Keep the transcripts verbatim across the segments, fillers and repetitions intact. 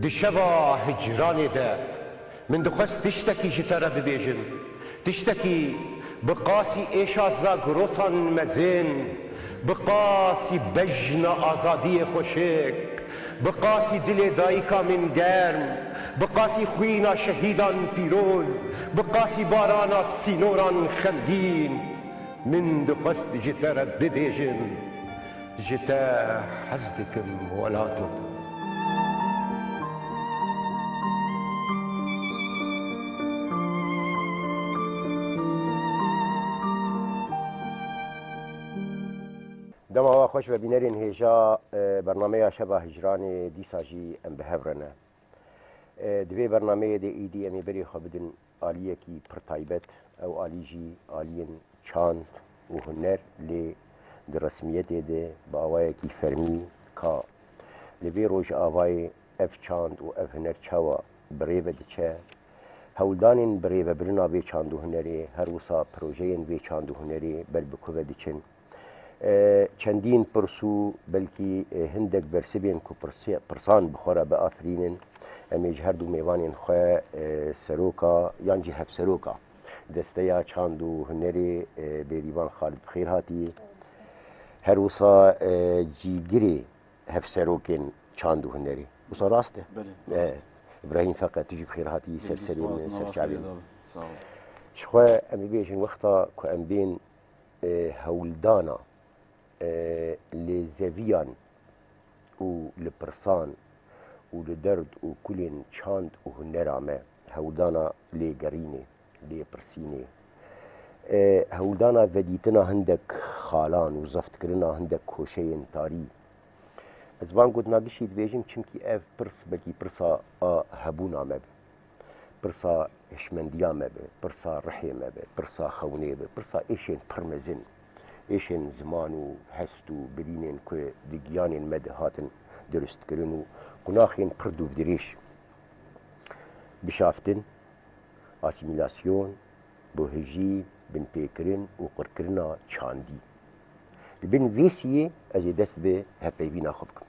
Di şeva hicranê de min dixwest tiştekî ji te re bibêjim. Tiştekî bi qasî êşa Zagrosan mezin, bi qasî bejna azadiyê xweşik, bi qasî dilê dayika min germ, bi qasî xwîna şehîdan pîroz, bi qasî barana sînoran xemgîn, min dixwest ji te re bibêjim. Ji te hez dikim welato. Dema we xweş ve bînerên hêja, e, bernameya Şeva Hicranê dîsa jî em bi hev re ne. E, di vê bernameyê de êdî em ê berê xwe bidin aliyekî pir taybet, ew alî jî aliyên çand û huner, lê di resmiyetê de bi awayekî fermî ka li vê rojavayê ev çand û ev huner çawa bi rê ve diçe, hewldanên birêvebirina vê çand û hunerê, her wisa projeyên vê çand û hunerê ber bi ku ve diçin. E, çendîn pirs û belkî, e, hindek bersivên ku pirsi-, pirsan bi xwe re biafirînin, em ê ji her du mêvanên xwe, e, seroka yan jî hevseroka Desteya Çand û Hunerê, e, Bêrîvan Xalid bi xêr hatî. Her wisa, e, cîgirê hevserokên çand û hunerê. Wisa rast e? Belê, E, rast. Îbrahîm Feqe, tu jî bi xêr hatî, ser serê min, ser çavê min. Sağ ol. Ji xwe em ê bêjin wexta ku em bên e, hewldana, e, lêzeviyan û li pirsan û li derd û kulên çand û hunera me, hewldana lêgerînê, lêpirsînê, e, hewldana vedîtina hindek xalan û zeftkirina hindek koşeyên tarî. Ez van gotina giştî dibêjim, çimkî ev pirs belkî pirsa a hebûna me be. Pirsa hişmendiya me be, pirsa rihê me be, pirsa xewnê be, pirsa êşên pir mezin, êşên ziman û hest û birînên ku di giyanên me de hatin dirustkirin û qunaxên pir dûvdirêj bişaftin, asîmîlasyon, buhijî, binpêkirin û qirkirina çandî. Li bin vê siyê ez ê dest bi hevpeyvîna xwe bikim.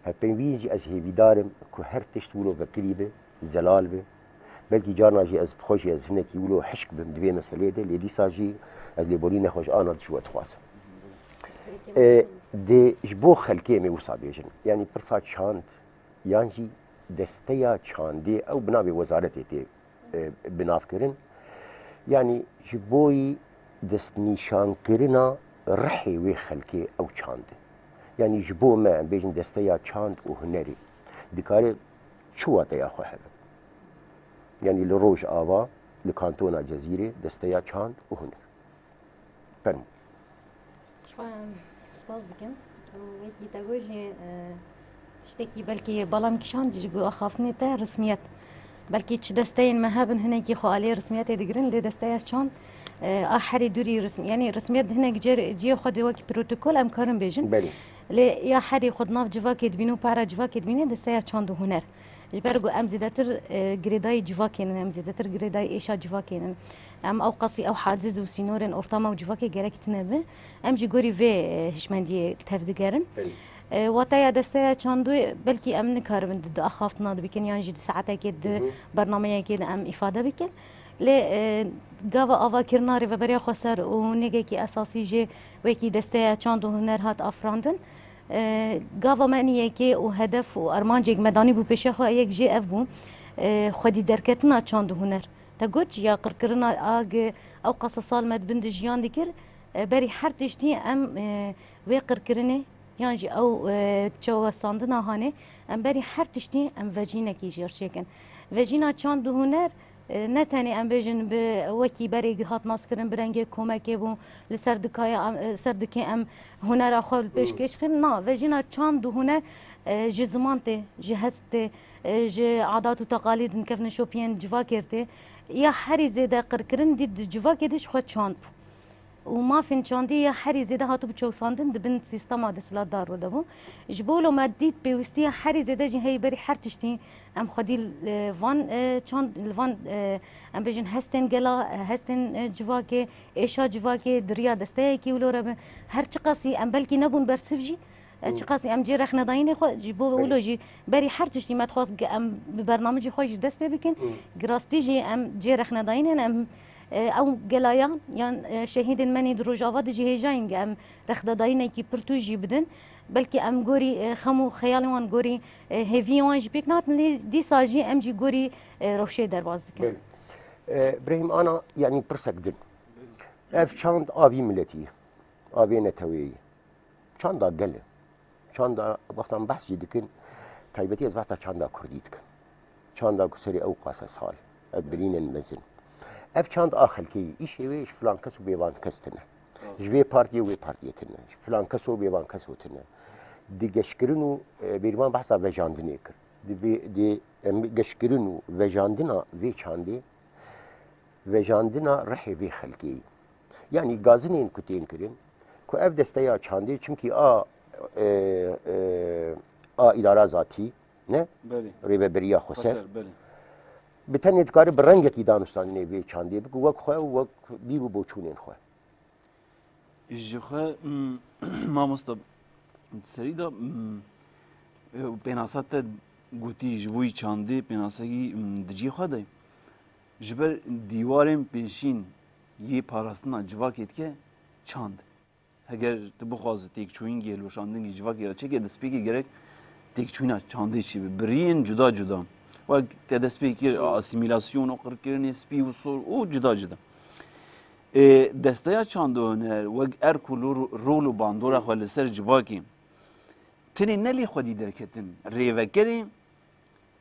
Hevpeyvîn jî ez hêvîdar im ku her tişt wilo vekirî be, zelal be. Belkî carna jî ez bi xwe jî ez hinekî wilo hişk bim di vê meseleyê de, lê dîsa jî ez lêborînê xwe ji ana ji we dixwazim. E, di, ji bo xelkê em ê wisa bêjin. Yanî pirsa çand yan jî desteya çandê ew bi navê wezaretê tê e, binavkirin. Yanî ji bo yî destnîşankirina rihê wê xelkê ew çand e. Yanî ji bo me, em bêjin desteya çand û hunerê dikare çi wateya xwe hebe? Yanî li Rojava, li kantona Cezîrê desteya çand û huner. Fermo. Ji xwe spas dikim. Û wekî te got jî, e, tiştekî belkî bala min kişand ji bo axaftinê te resmiyet. Belkî çi desteyên me hebin hinekî xwe aliyê resmiyetê digirin, lê desteya çand, e, a herî dûrî resm-, yanî resmiyet hinek cêr-, cihê xwe dê wekî protokol em karin bêjin. Belê. Lê ya herî xwe di nav civakê dibîne û para civakê dibîne desteya çand û huner. Ji ber ku em zêdetir, e, girêdayî civakê nin, em zêdetir girêdayî êşa civakê nin. Em ew qasî ew haciz û sînorên ortama û civakê gerek tune bi. Em jî gorî vê, e, hişmendiyê tevdigerin. Belê. E, wateya desteya çandûyê belkî em nikaribin di, di axaftina de bikin yan jî di saetekê di Hı hı. bernameyekê de em îfade bikin. Lê, e, gava avakirina Rêveberiya Xweser û nêgekî esasî jê wekî desteya çand û huner hat afirandin. E, gava me niyekê û hedef û armancek me danî bû pêşiya xwe, yek jê ev bû, e, xwedî derketina çand û huner. Te got jî ya qirkirina a gi ew qasa sal me di bin de jiyan dikir, e, berî her tiştî em, e, wê qirkirinê yan jî ew, e, çewesandina hanê, em berî her tiştî em vejînekî jêr çêkin. Vejîna çand û huner, E, ne tenê em bêjin bi wekî berê hat naskirin bi rengê komekê bû, li ser dikaya em, e, ser dikê em hunera xwe li pêş Hmm. kêş xirin. Na, vejîna çand û huner, e, ji ziman tê, ji hest tê, e, ji adat û teqalîd in kevnişopiyên civakê tê. Ya herî zêde qirkirin dî di civakê de ji xwe çand bû. Û mafên çandî ya herî zêde hatibû çewsandin di bin sîstema desthilatdar de bû. Ji bo wilo me dît pêwîstiya herî zêde jî heyî berî her tiştî em xwedî, e, van, e, çand, li van, e, em bêjin hestên gela, e, hestên, e, civakê, êşa civakê di riya desteyekî wilo re be. Her çiqasî em belkî nebûn bersiv jî, e, çiqasî em cê rexnedayînê xwe ji bo wilo jî berî her tiştî me dixwest em bi bernamecî xwe jî dest pê bikin. Girastî jî em cê rexnedayînê ne, em E, ew gelayan yan, e, şehîdên me nê di Rojava de jî hêjayîn ge em rexdedayînekî pir tûj jî bidin. Belkî em gorî, e, xem û xeyalên wan gorî, e, hêviyên wan jî pêk nahatin, lê dîsa jî em jî gorî, e, rewşê derbas dikin. Belê. E, Brahîm Ana, yanî pirsek din. Ev çand a vî miletî ye, a vê neteweyê ye. Çanda gel e. Çanda wextan behs jî dikin, taybetî ez behsa çanda kurdî dikim. Çanda ku serê ew qase sal, ev birînên mezin. Ev çand a xelkê yî, îşê wê ji filan kes û bêvan kes tine. Ji vê partiyê û wê partiyê tine. Ji filan kes û bêvan kes û tine. Di geşkirin û, e, bêrîvan behsa vejandinê kir. Di vê, di em geşkirin û vejandina vê çandê, vejandina rihê vê xelkê yî. Yanî gazinên ku tên kirin, ku ev desteya çandê, çimkî a, e, e, a îdara zatî ne, Belê. Rêveberiya Xweser, Xweser, belê. Bi tenê dikare bi rengekî danûstandinê vê çandê bike, wek xwe, wek bîr û boçûnên xwe. Ji xwe, mm, mamosta, serî de, mm, e, pênasa te gotî ji bo yî çandê, pênasekî, mm, di cihê xwe de ye. Ji ber dîwarên pêşîn yê parastina civakê dike çand. Heger tu bixwazî têkçûyîn, gêloşandin civakê re çêke, destpêkê gerek têkçûyîna çandê çêbe. Bi riyên cuda cuda. Wek te dest pê kir, asîmîlasyon û qirkirinê spî û sor û cuda cuda. Ê, desteya çand û huner, wek erk û lor-, rol û bandora xwe li ser civakê, tenê ne lê xwedî derketin. Rêvekerê,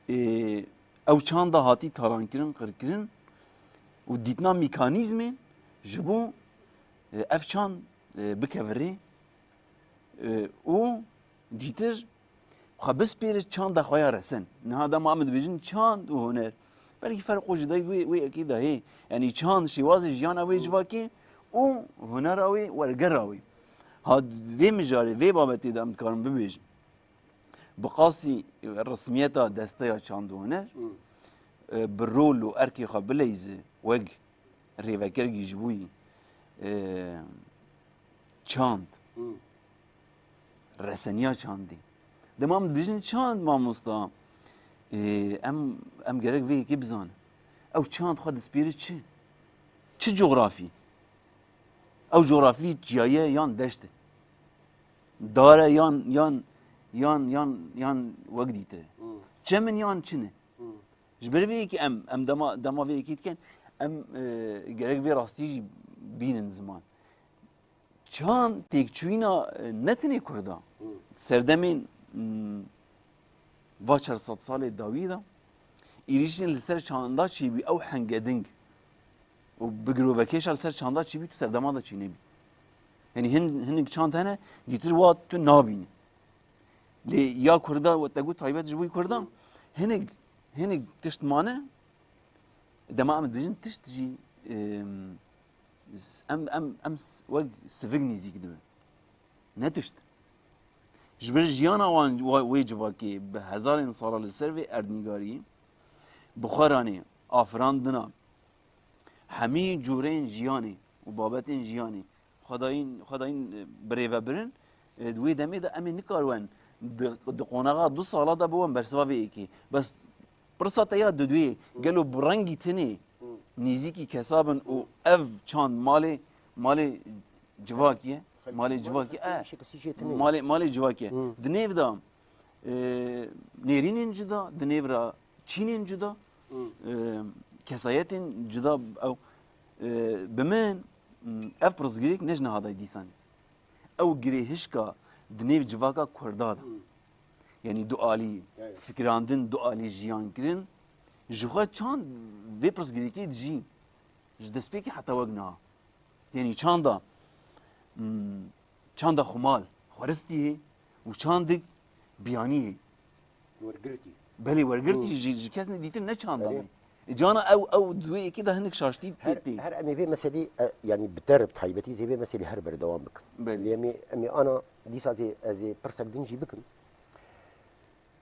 ê, ew çanda hatî talankirin, qirkirin û dîtina mekanîzmên ji bo, ê, ev çand, ê, bikeve rê, ê, û dîtir xwe bispêre çanda xwe ya resen. Niha dema em dibêjin çand û huner, belkî ferqo ji dayî wê, wê yekê de hê. Yanî çand şêwazê jiyana wê civakê û hunera wê, wergera wê. Ha, vê mijarê, vê babetê de em dikarin bibêjin. Bi qasî resmiyeta desteya çand û huner, e, bi rol û erkê xwe bileyze wek rêvekergî ji bo yî, e, çand, reseniya çandî. Dema em dibêjin çand, mamosta, e, em, em gerek vê yekê bizanin. Ew çand xwe dispêre çi? Çi cografî? Ew cografî çiyaye yan deşt e? Dar e yan, yan, yan, yan, yan wek dîtir e? Çem in yan çi ne? Ji ber vê yekê em, em dema, dema vê yekê dikin, em, e, gerek vê rastî jî bînin ziman. Çand têkçûyîna, e, ne tenê Kurda. Serdemên, mm, va çar sed salê dawî de êrîşên li ser çanda çêbî ew hengeding û bi girovekêşa li ser çanda çêbî tu serdema de çênebî. Yanî hin-, hinek çand hene, dîtir wa tu nabînî. Lê ya Kurda, we te got taybet ji bo Kurdan, hinek, hinek tişt mane, dema em dibêjin tişt jî, em, em, em s-, wek sivik nêzîk dibe. Ne tişt. Ji ber jiyana wan, wa-, wê civakê bi hezarên sala li ser vê erdnîgarî, bi xwe ranê, afirandina hemî cûreyên jiyanê û babetên jiyanê xwedayîn, xwedayîn, e, birêvebirin, e, di wê demê de em ê nikariben di, di qonaxa du sala de biwin bersiva vê yekê. Bes pirsa te ya didwê, gelo bi rengî tinê nêzîkî kesa bin û ev çand malê, malê civakî ye, malê civakî, e, malê, malê civakî ye. Di nêv de, e, nêrînên cuda, di nêv re çînên cuda, e, kesayetên cuda ew, e, bi min, m, ev pirsgirêk ne ji niha de dîsan e. Ew girêhişka di nêv civaka Kurda de. Yanî du alî fikirandin, du alî jiyan kirin, ji xwe çand vê pirsgirêkê dijî. Ji destpêkê heta wek niha. Yanî çanda, hmm, çanda xumal, xweristî hê û çandik biyanî hê. Wergirtî. Belê, wergirtî ji, ji kes ne dîtir ne çanda me. Cana ew, ew di wê yekê de hinek şaştî tê. Her, tê. Her em ê vê meselî, e, yanî bi te re bi taybetî zê vê meselî her berdewam bikim. Belê. Lê em ê, em ê ana dîsa zê, ez ê pirsek din jî bikim.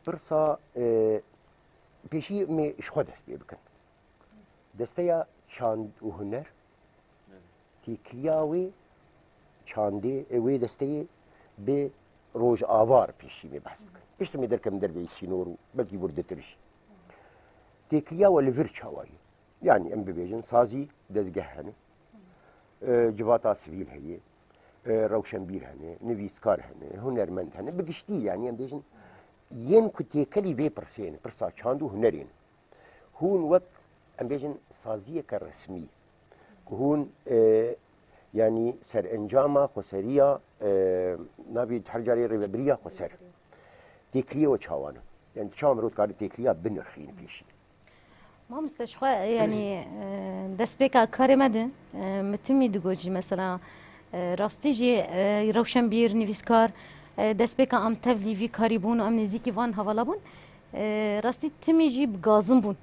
Pirsa, e, pêşî em ê ji xwe dest pê bikin. Desteya çand û huner, têkiliya wê çandê, e, wê desteyê bi Rojava re pêşî me behs bikin. Piştre me derkem derveyî sînor û belkî wirdetir jî. Têkiliya we li vir çawa ye? Yanî em bibêjin sazî dezgeh hene, e, civata sivîl heye, e, rewşenbîr hene, nivîskar hene, hunermend hene. Bi giştî yanî em bêjin yên ku têkelî vê pirsê ne, pirsa çand û hunerê ne. Hûn wek, em bêjin, saziyeke resmî ku hûn, e, yanî serencama xweseriya, e, navê her carê rêvebiriya xweser. Têkiliyê we çawa ne? Yanî çawa mirov dikare têkiliya binirxîne pêşî? Mamoste, ji xwe, yanî, e, destpêka karê me de, e, min timî digot jî, mesela, e, rastî jî, e, rewşenbîr, nivîskar, e, destpêka em tevlî vî karî bûn û em nêzîkî van hevala bûn. E, rastî timî jî bi gazin bûn.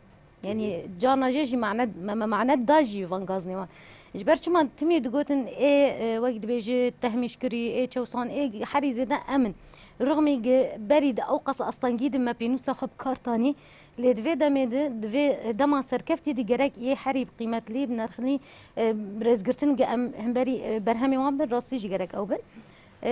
Yanî, Hı hı. carna jê jî mane, me, me mane da jî van gazinê wan. Ji ber çima timî digotin, ê, e, wek dibêje tehmîşkirî, ê çewsan, ê herî zêde em in. Rixmî gi berî di ew qas astengî di me pênûsa xwe bi kar tanî. Lê di vê demê de, di vê dema serkeftî de gerek yê herî qîmetlî, bi nerxlî, e, rêzgirtin ge em hemberî, e, berhemê wan bin, rastî jî gerek ew bin. E,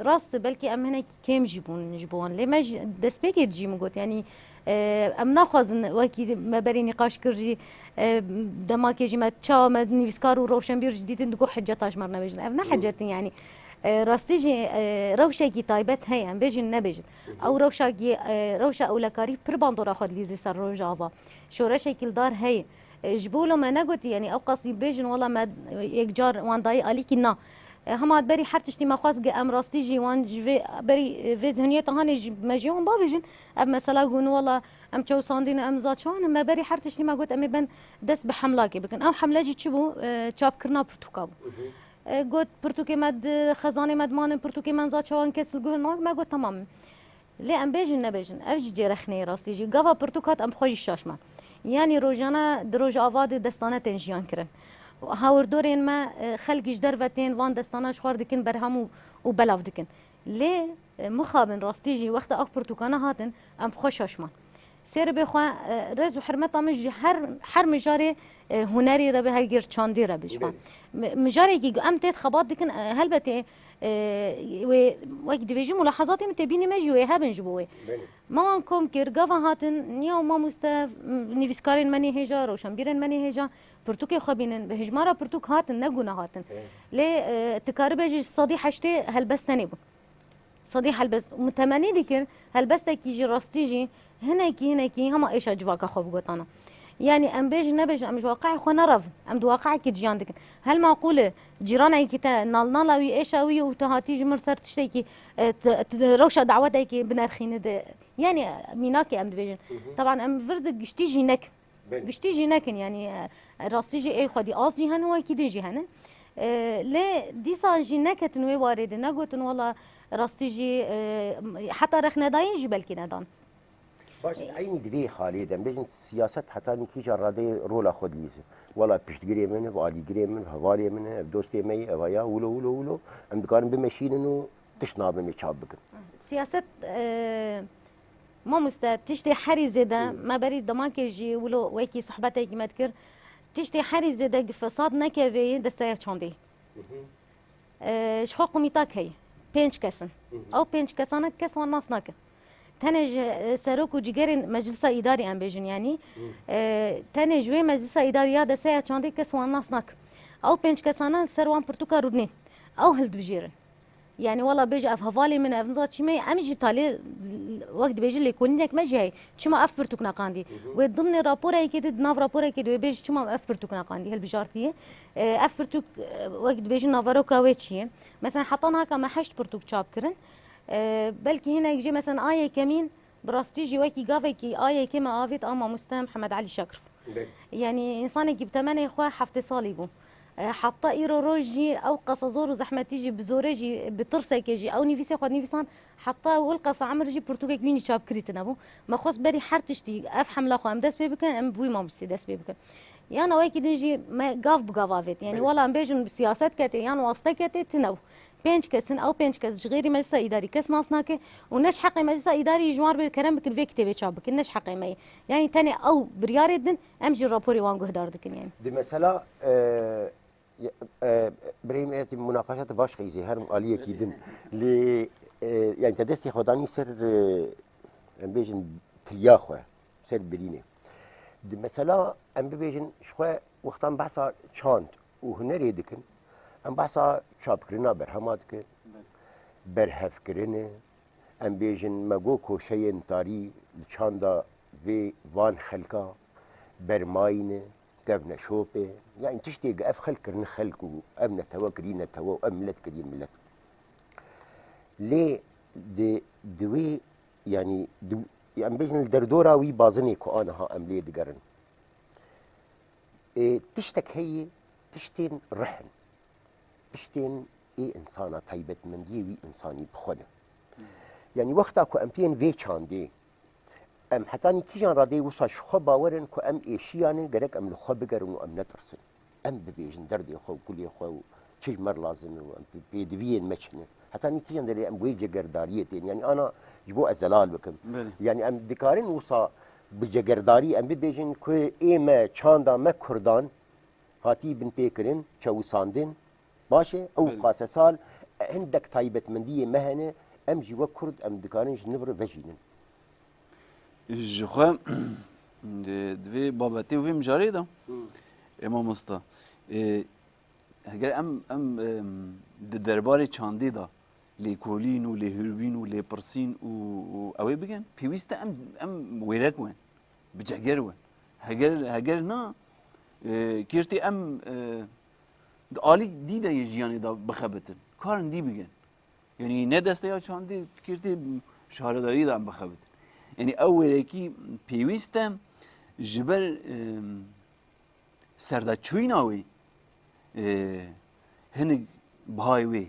rast e, belkî em hinekî kêm jî bûn ji bo wan. Lê me ji destpêkê de jî min got, yanî, e, em naxwazin wekî me berî nîqaş kir jî, e, demakê jî me çawa me nivîskar û rewşenbîr jî dîtin digot hiceta ji me re nebêjin. Ev ne Hmm. hicet in yanî. E, rastî jî, e, rewşekî taybet heye, em bêjin nebêjin. Hı hı. Ew rewşa gi-, e, rewşa ewlekarî pir bandora xwe dilîzî ser Rojava. Şoreşekî li dar heye. E, ji bo wilo me negotî, yanî ew qasî bêjin, wela me, e, yekcar wan dayî alîkî na. E, hema berî her tiştî me xwest gi em rastî jî wan ji vê berî, e, vê zihniyeta hanê ji me jî wan bavêjin. Ev mesela gun wela em çewsandî ne, em zaçawan in. Me berî her tiştî me got em ê ben dest bi hemlakê bikin. Ew hemle jî çi bû? E, çapkirina pirtûka bû. Hı hı. E, got, pirtûkê me di xezanê me dimanin, pirtûkê me za çawan kes li guh nak, me got, tamam. Lê em bêjin nebêjin, ev jî cêrexneyê rastî jî. Gava pirtûk hat, em xwe jî şaş me. Yanî rojane di Rojava de destane tên jiyan kirin. Hawirdorên me, e, xelk ji derve tên van destana ji xwe re dikin, berhem û, û belav dikin. Lê, e, mixabin rastî jî wexta ew pirtûkane hatin, em xwe şaş man. Sêribê xwe, e, rêz û hurmeta min ji her, her mijarê, e, hunerî re be, her gêr çandî re be ji xwe. Belê. Mi-, mijarekî ku em tê xebat dikin, e, helbetê, e, wê, wek dibêjim, mulahazatê min tê bînê me jî wê hebin ji bo wê. Belê. Me wan kom kir, gava hatin, ya mamoste, m-, nivîskarên me nê hêja, rewşenbîrên me nê hêja, pirtûkê xwe bînin. Bi hijmara pirtûk hatin, ne guna hatin. Evet. Lê, e, tu karibê jî sedî heştê helbest tenê bûn. Sedî helbest mutemenî dikir, helbestekî jî rastî jî hinekî, hinekî hema êşa civaka xwe bigotana. Yanî em bêjin nebêjin, em ji waqeyê xwe nerevin. Em di waqeyekî jiyan dikin. Hel maqûl e, cîranekî te nal nala wî, êşa wî û tu hatî ji min ser tiştekî, e, ti, ti rewşa dawetekî binerxîne de. Yanî mînakê em dibêjin. Hı hı. Teban em vir di giştî jî nekin. Belê. Giştî jî nekin, yanî, e, rastî jî ê xwedî az jî hene, wekî din jî hene. E, lê dîsa jî neketin wê warê de, negotin wela rastî jî, e, heta rexnedayîn jî belkî nedan. Baş, e, eynî di vê xalê de, em bêjin siyaset heta nîkî jî radeyê rola xwe dilîze. Wela piştgirê min e, ev alîgirê min, ev hevalê min e, ev dostê me ye, ev ya, wilo, wilo, wilo. Em dikarin bimeşînin û tişt nabin ê çap bikin. Siyaset, e, Mamoste, tiştê herî zêde, Hı. me berî demakê jî wilo wekî sohbetekî me dikir. Tiştê herî zêde gi fesad nekevê yê desteya çandê. Hı hı. E, ji xwe komîtak heye. Pênc kes in. Hı hı. Ew pênc kesana kes wan nas nake. Tenê ji, e, serok û cigerên meclisa îdarî em bêjin, yanî, Hı. e, tenê ji wê meclisa îdarî ya desteya çandê kes wan nas nake. Ew pênc kesana ser wan pirtûka rûdinê. Ew hildibijêrin. Yanî wela bêje ev hevalê min e, ev niza çî me ye, em jî talê, wek dibêje lêkolînek me jî heye. Çima ev pirtûk neqandî? Hı hı. Wê dimnê raporeyekê de, di nav raporekê de wê bêje çima ev pirtûk neqandî, hilbijartiye. E, ev pirtûk, e, wek dibêje naveroka wê çi ye? Mesela heta niha me heşt pirtûk çap kirin. E, belkî hinek jê mesela a yekemîn, bi rastî jî wekî gavekî a yekê me avêt a mamoste Mihemed Elî Şakir. Belê. Yanî, însanekî bi temenê xwe heftê salî bû. E, heta îro roj jî ew qasa zor û zehmetî jî, bi zorê jî, bi tirsekê jî, ew nivîsê xwe nivîsan, heta wil qasa emir jî pirtûkek wînî çapkirî tine bû. Me xwest berî her tiştî ev hemla xwe em dest pê bikin, em bi wî mamoste dest pê bikin. Yan wekî din jî me gav bi gav avêt. Yanî Belê. wela em bêjin siyaset ketê yan waste ketê tine bû. Pênc kes in, ew pênc kes ji xêrî meclisa îdarî kes nas nake û ne ji heqê meclisa îdarî ji wan re bê kerem bikin vê kitêbê çap bikin, ne ji heqê me ye. Yanî tenê ew biryarê din, em jî raporê wan guhdar dikin yanî. Di mesela, e, e, birayê min ez munaqaşat baş xeyzê herim aliyekî din. Lê, e, yanî te destê xwe danî ser, e, em bêjin kiliya xwe, ser birînê. Di mesela em bibêjin ji xwe wextan behsa çand û hunerê dikin, em behsa çapkirina berhema dikin, berhevkirin e, em bêjin me got koşeyên tarî li çanda vê van xelka bermayî ne, kevne şopê. Yanî tiştê ku ev xelk kirine xelk û ev netewe kiriye netewe û ev milet kiriye milet. Lê di, di wê, yanî di, em bêjin li derdora wî bazinê ku aniha em lê digerin. Ê, tiştek heye, tiştên rih in. Tiştên ê insana, taybetmendiyê wî insanî bi xwe ne. Yanî wexta ku em tên vê çandê, em hetanî kîjan radeyê wisa ji xwe bawer in ku em êşiya ne, gerek em li xwe bigerin û em netirsin. Em bibêjin derdê xwe û kulê xwe û çi ji me re lazim e û em pê-, pêdiviyên me çi ne. Hetanî kîjan derê em wê cegerdariyê tên. Yanî ana ji bo ez zelal bikim. Belê. Yanî em dikarin wisa bi cegerdarî em bibêjin ku ê me, çanda me kurdan hatî binpêkirin, çewisandin. Baş e, ew Belê. qasesal, hindek taybetmendiyê me hene, em jî wek kurd em dikarin ji niv re vejînin. Ji xwe di, di vê babetê û vê mijarê de, Hı. ê mamosta, ê, heger em, em, em, di derbarê çandê de lêkolîn û lêhûrbîn û lêpirsîn û, û ew ê bikin, pêwîst e em, em wêrek wen, bi ceger wen. Heger, heger na, ê, kêrtê em, ê, di alî dî de yê jiyanê de bixebitin, karin dî bikin. Yanî ne desteya çandê, kêrtê şaredarî de em bixebitin. Yanî ew wêrekî pêwîst e ji ber, em, serdaçûyîna wê, e, hinek bihayê wê.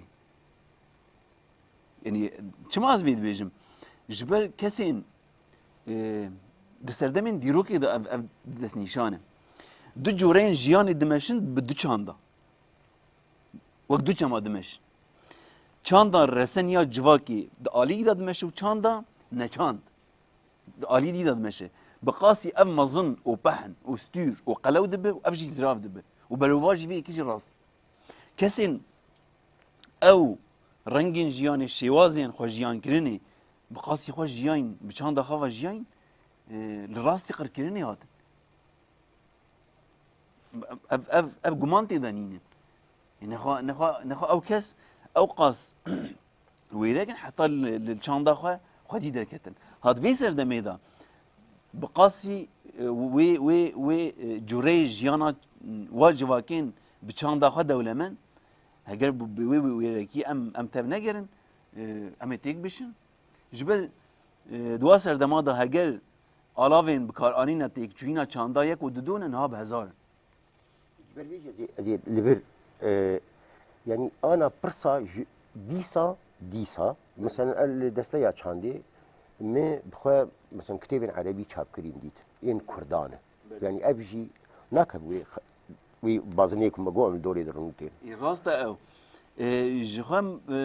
Yanî çima ez vê dibêjim? Ji ber kesên, e, di serdemên dîrokê de ev, ev destnîşan e. Du coreyên jiyanê dimeşin bi du çanda. Wek du çema dimeşin. Çanda resen ya civakê di alî de dimeşe û çanda neçand di alî dî de dimeşe. Bi qasî ev mezin û pehn û stûr û qelew dibe û ev jî zirav dibe. Û berovajî vê yekê jî rast. Kesên ew rengên jiyanê, şêwazên xwe jiyankirinê bi qasî xwe jiyayîn, bi çanda xwe ve jiyayîn, e, li rastî qirkirinê hatin. Ev, ev, ev guman tê de nînin. Nexwe, nexwe, nexwe ew kes, ew qas wêrek in heta li, li çanda xwe xwedî derketin. Hat vê serdemê de bi qasî, e, wê, wê, wê, e, cureyê jiyana wa civakên bi çanda xwe dewlemend, heger bi, bi wê wêrekî em, em tev negerin, e, em ê têk bişin. Ji ber, e, di wa serdema de heger alavên bikaranîna têkçûyîna çanda yek û du ne, niha bi hezar in. Ji ber vê jî ez ê, ez ê li vir, e, yanî ana pirsa ji dîsa, dîsa, mesela el li desteya çandê, me bi xwe, mesela kitêbên erebî çapkirîn dît, yên kurdan e. Belê. Yanî ev jî nakeve wê xe-, wê bazinê ku me got em li dorê de rinû tên. Ê, rast e ew. E, ji xwe, e,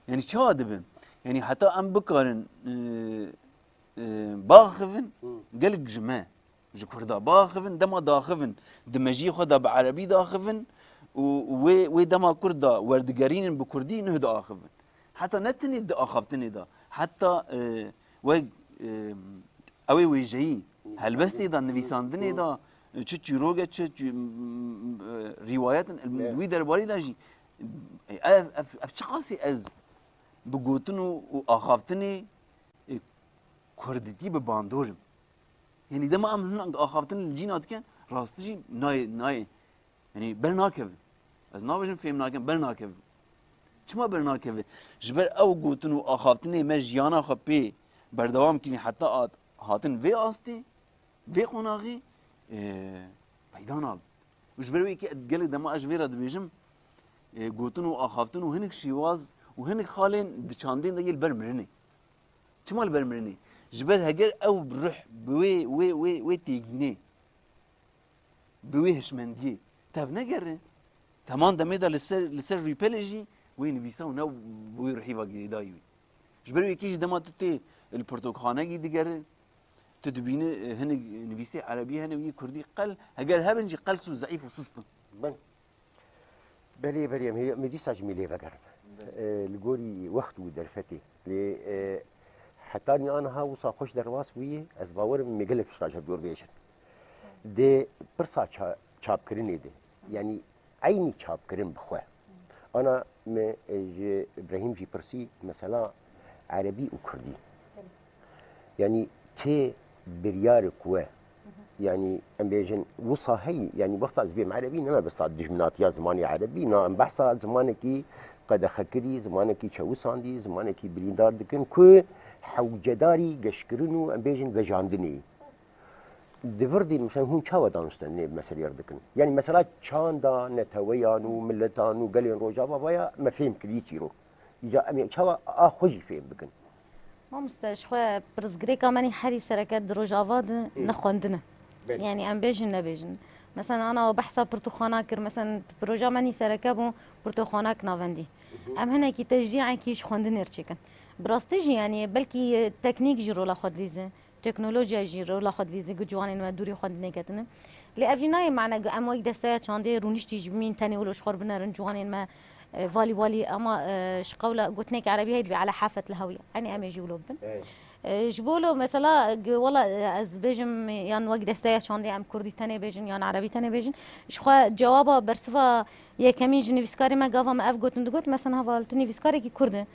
Yanî çawa dibe? Yanî heta em bikarin, e, e, biaxivin, Hı. gelek ji me, ji Kurda biaxivin, dema diaxivin, di mejiyê xwe de bi erebî diaxivin û wê, wê dema Kurda werdigerînin bi Kurdî, nuh diaxivin. Heta ne tenê di axaftinê de, heta, e, wek, e, ew ê wêjeyî, Hı. helbestê de, Hı. nivîsandinê Hı. de, çi çîrok e, çi, çi, m, m, e, rîwayet in, Evet. wî derbarî de jî, ev, ev, ev çiqasî ez bi gotin û, û axaftinê, e, kurdîtî bi bandor im. Yanî dema em hin axaftin li cîna dikin, rastî jî nayê, nayê. Yanî bernakeve. Ez nabêjim fêm nakim, bernakeve. Çima bernakeve? Ji ber ew gotin û axaftinê me jiyana xwe pê berdewam kirî heta hat, hatin vê astê, vê qonaxê, e, peyda nabe. Û ji ber wê yekê gelek dema ez ji vê re dibêjim, e, gotin û axaftin û hinek şîwaz û hinek xalên di çandên de yê li ber mirinê. Çima li ber mirinê? Ji ber heger ew bi ruh, bi wê, wê, wê, wê têgînê, bi wê hişmendiyê tev negere, teman demê de li ser, li ser rûpelê jî wê nivîsa û ne bi wê ruhî ve girêdayî wî. Ji ber wê yekê jî dema tu tê li pirtûkxanekî digere, tu dibînî, e, hinek nivîsê erebî hene û yê kurdî qel, heger hebin jî qels û zeîf û sist in. Belê. Belê, belê, em hê-, em ê dîsa jî mê lê vegerin. Belê. E, li gorî wext û derfetê. Lê, e, hetanî aniha wisa xweş derbas bûye, ez bawer im mê gelek tişta ji hev dor bêjin. Di pirsa ça-, çapkirinê de, yanî eynî çapkirin bi xwe. Ana me, e, ji Îbrahîm jî pirsî, mesela erebî û kurdî. Belê. Yanî tê biryarek we, yanî em bêjin wisa heyî, yanî wexta ez bêm erebî, ne mebesta dijminatiya zimanê erebî, na em behsa zimanekî qedexekirî, zimanekî çewisandî, zimanekî birîndar dikin ku hewcedarî geşkirin û em bêjin vejandinê. Di vir de, mesela, hûn çawa danûstendinê bi meselê re dikin? Yanî, mesela, çanda neteweyan û miletan û gelên Rojava vaya me fêm kirî çîrok. Îca em ê çawa a xwe jî fêm bikin? Mamoste, ji xwe pirsgirêka me nî herî sereke di Rojava de Hı. ne xwendin e. Belê. Yanî, em bêjin, nebêjin. Mesela, ana behsa pirtûkxana kir, mesela, proja me nî sereke bû pirtûkxanek navendî. Hı hı. Em hinekî teşcîekî ji xwendinê re çêkin. Bi rastî jî, yanî, belkî teknîk jî rola xwe dilîze. Teknolojiya jî rola xwe dilîze ku ciwanên me dûrî xwendinê ketine. Lê ev jî nayê mane ku em wek desteya çandê rûniştî jî bimîn tenê wilo ji xwe re binerin ciwanên me, e, valî walî, ama, e, ji qewla gotinekî erebî heye dibê ala hafet li hewiya. Enê em ê jî wilo bibin. Evet. E, ji bo wilo mesela, e, wela, e, ez bêjim yan wek desteya çandê em kurdî tenê bêjin yan erebî tenê bêjin. Ji xwe cewaba bersiva yekemîn ji nivîskarê me gava me ev gotin digot, mesela heval tu nivîskarekî kurd e.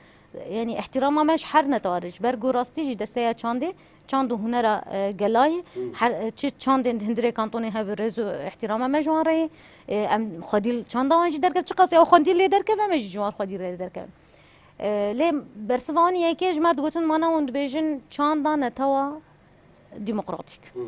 Yanî îhtîrama me ji her netewa re, ji ber ku rastî jî desteya çandê, çand û hunera, e, gelayê, Hı. her, e, çi çandên di hundirê kantonê hebe rêz û îhtîrama me ji wan re ye. E, em xwedî li çanda wan jî derkevin, çiqas ew xwedî lê derkeve, em ê jî ji wan xwedî lê derkevin. E, lê bersiva wan yekê ji me re digotin, mana hûn dibêjin çanda netewa demokratîk. Hı.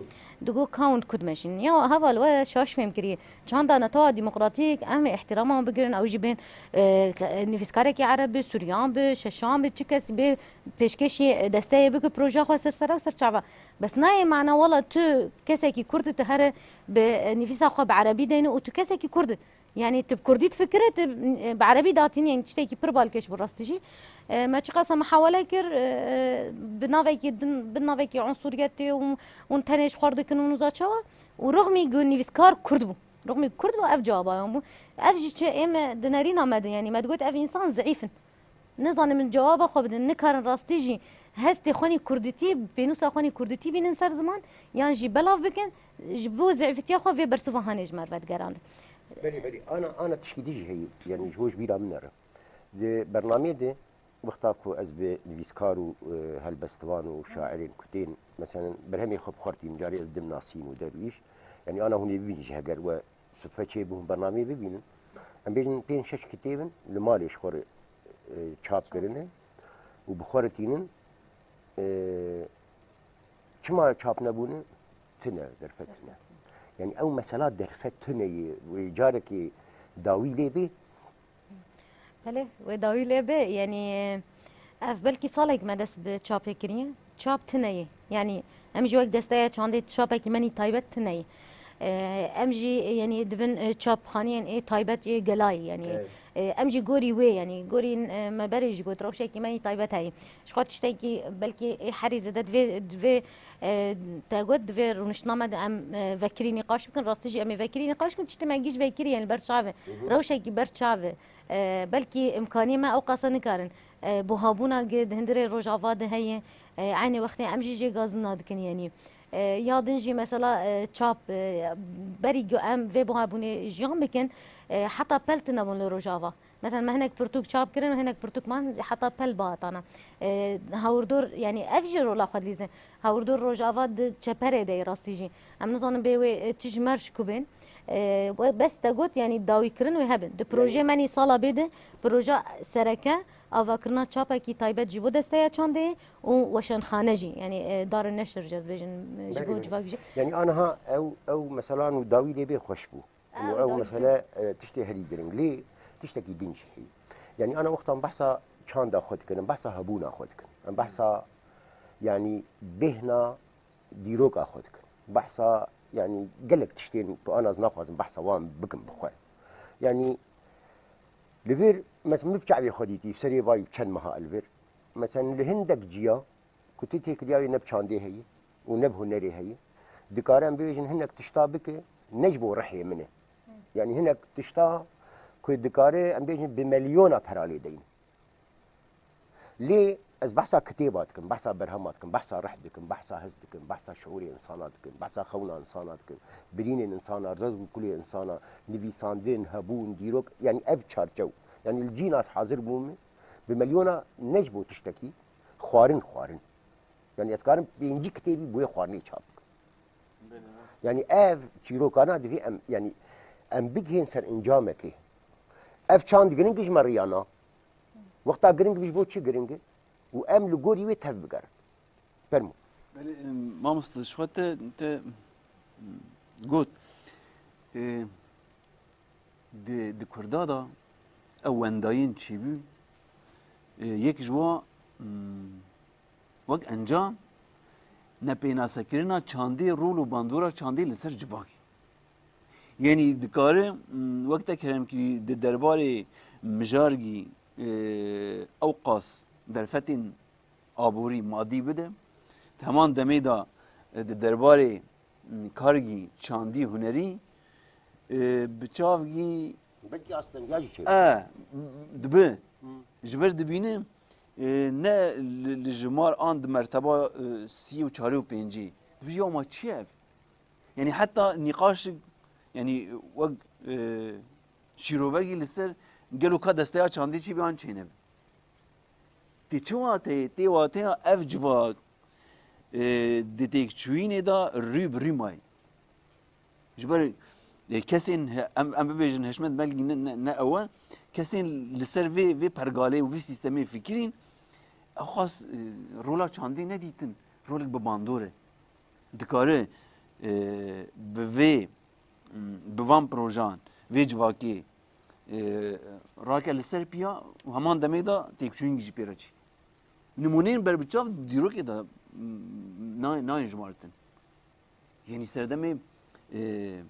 Digo ka hûn ku dimeşînin. Ya heval we şaş fêm kiriye. Çanda netewa demokratîk, em ê îhtîrama wan bigirin, ew jî bên, e, ke-, nivîskarekî ereb be, suryan be, şeşan be, çi kesî be, pêşkêşî, e, desteyê bike, projeya xwe ser sera û ser çava. Bes nayê mana wela tu kesekî kurd, tu here bi, e, nivîsa xwe bi erebî deyne û tu kesekî kurd. Yanî tu bi kurdî difikire, tu, e, bi erebî datînî, yanî tiştekî pir balkêş bû rastî jî. E, me çiqas e muhawele kir, e, e, bi navekî din, bi navekî unsuriyetê û, û tenê ji xwe dikin û nûza çawa. Û rixmî ku nivîskar kurd bû. Rixmî kurd bû, ev cewaba wan bû. Ev jî çi ê me di nerîna me de, yanî me digot ev însan zeîf in. Nizanim min cewaba xwe bidin, nikarin rastî jî hestê xwenî kurdîtî, pênûsa xwenî kurdîtî bînin ser ziman, yan jî belav bikin, ji bo zêfîtiya xwe vê bersiva hanê ji me re vedigerandin. Belê, belê. Ana, ana tişkî din jî heye, yanî ji bo ji bîra min nere. Di bernameyê de, wexta ku ez bi nivîskar û, e, helbestvan û şairên ku tên, meselen, berhemê xwe bi xwe re tînim, carê ez dim Nasîn û Derwîş, yanî ana hûn ê bibînin jî heger we sudfe çêbû hûn bernameyê bibînin. Em bêjin pênc şeş kitêb in li malê ji xwe re, e, çap kirine û bi xwe re tînin, e, çima çap nebûne? Tune, derfet tune. Yanî ew mesela derfet tune ye, wê carekê dawî lê bê. Belê, wê dawî lê bê, yanî ev belkî salek me dest bi çapê kiriye. Çap tune ye. Yanî em jî wek desteya çandê çapekî me nî taybet tune ye. Ee, em jî, yanî dibin, e, çapxaniyên ê taybet ê gelayê, yanî, Evet. e, em jî gorî wê, yanî gorî, e, me berê jî got, rewşekî me nî taybet heye. Ji xwe tiştekî belkî ê herî zêde divê, divê, e, te got, divê rûniştina me de em, e, vekirî nîqaş bikin, rastî jî em ê vekirî nîqaş bikin, tiştê me gîj vekirî, yanî ber çav e. Hı hı. Rewşekî ber çav e. E, belkî imkaniyê me ew qasa nikarin. E, buhabûna gi di hundirê Rojava de heye. E, eynê wextê em jî jê gazina dikin, yanî. E, ya din jî mesela, e, çap, e, berî gi em vê buhabûnê jiyan bikin, e, heta pel tune bûn li Rojava. Mesela me hinek pirtûk çap kirin û hinek pirtûkman heta pel bihatana. E, hawirdor, yanî ev jî rola xwe dilîze. Hawirdor Rojava di çeperê de ye rastî jî. Em nizanin bê wê, e, tij merj ku bên. E, we bes te got, yanî dawîkirin wê hebin. Di projeyê me nî sala bê de proja sereke avakirina çapekî taybet ji bo desteya çandê û weşanxane jî, yanî, e, darên neşir jê dibêjin, e, ji Belê, bo belê. civak jî. Yanî aniha ew, ew mesela nû dawî lê bê xweş bû. Û ew mesele, e, tiştê herî giring. Lê tiştekî din jî heye. Yanî ana wextan behsa çanda xwe dikin, em behsa hebûna xwe dikin. Em behsa, yanî bêhna dîroka xwe dikin. Behsa, yanî gelek tiştên ku ana ez naxwazim behsa wan bikim bi xwe. Yanî li vir, mes-, min bi çavê xwe dîtî, serê vay çend meha li vir. Meselen li hindek ciya, ku tu têkiliya wê ne bi çandê heye û ne bi hunerê heye, dikare em bêjin hinek tişta bike, ne ji bo rihê min e. Yanî hinek tişta ku dikare em bêjin bi milyona pera lê deyin. Lê ez behsa kitêba dikim, behsa berhema dikim, behsa rih dikim, behsa his dikim, behsa şiûrê insana dikim, behsa xewna insana dikim, birînên insana, red û kulê insana, nivîsandin, hebûn, dîrok, yanî ev çarçew. Yanî li cî nas hazir bûme, bi milyona ne ji bo tiştekî, xwarin, xwarin. Yanî ez karim pêncî kitêbî bo yê xwarinê çap bikim. Belê, rast. Yanî ev çîrokana divê em, yanî em bigihên ser encamekê. Ev çand giring ji me riya na. Wexta giring bî ji bo çi giring e? Û em li gorî wê tev bigerin. Fermo. Belê, em, mamoste, ji xwe te, te, em, got, e, Di, di Kurda de ew wendayên çêbû, e, yek ji wa, mm, wek encam nepênasekirina çandê, rol û bandora çandê li ser civakê. Yanî dikare, mm, wek te kerem kî di derbarê mijargî, e, ewqas derfetên aborî, madî bide. Di heman demê de, e, di derbarê, m, kargî, çandî, hunerî, e, bi çavgî Belkî astengiya jî çêbû. E, dibi. Hı. Ji ber dibîne, e, ne li, li jimar an di merteba, e, sî û çarê û pêncê. Dibêje, "Ya ma çi ye ev?" Yanî heta nîqaşik, yanî wek, e, şîrovegî li ser gelo ka desteya çandê çêbî an çênebe. Tê çi wateyê? Tê wateya ev civak, e, di têkçûyînê de rû bi rû mayî. Ji ber, e, kesên he-, em, em bibêjin hişmet belkî ne, ne, ne ew e, kesên li ser vê, vê pergalê û vê sîstemê fikirîn, ew xas, e, rola çandê nedîtin, rolek bi bandor e. Dikare, e, bi vê, m, bi van projan, vê civakê, e, rake li ser piya û heman demê de têkçûyîn jî pê re çî. Nimûneyên berbiçav dîrokê de, m, nayên, nayên jimartin. Yanî serdemê, e, e,